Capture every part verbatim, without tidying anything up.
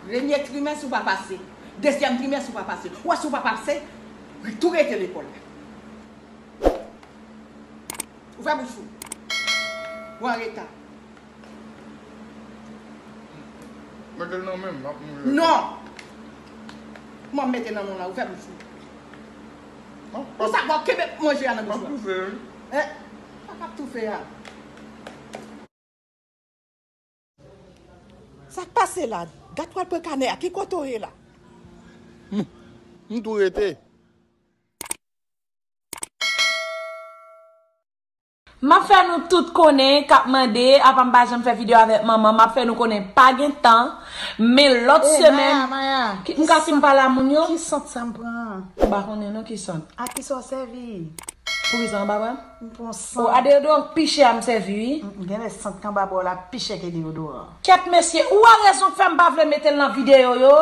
Premye trimès ou pa pase. Dezyèm trimès ou pa pase. Ou wè si ou pa pase, tou rete lekòl la. Ouvè bouch ou. Ou an reta. Mete l nan men m, m ap mouri. Non. Kòman m mete nan men w la, ouvè bouch ou. Ou sa bon kenbe manje a nan bouch ou. M ap toufe, wi. Eh, pa k ap toufe a. Sa k pase la? Gad pral pran kanè a. Ki kote w ye la? M tou rete. M ap fè nou tout konnen k ap mande, apa m pa janm fè videyo avèk manman, m ap fè nou konnen pa gen tan, men lòt Hey, semèn, Maya, Maya, ki- m ka fin pale a moun yo? Ki sant sa m pran? M pa konnen non ki sant. A ki sa w sèvi? Poukisa w pa wè? M pran O, sant. a deyodoran pi chè a m sèvi, wi. M gen lè sant k anba bò la pi chè ke deyodoran. Kèt mesye, ou a rezon k fè m pa vle mete l nan videyo yo.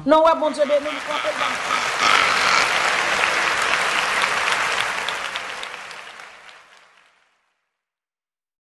Non, wè Bondye beni m, kanpe l ban m.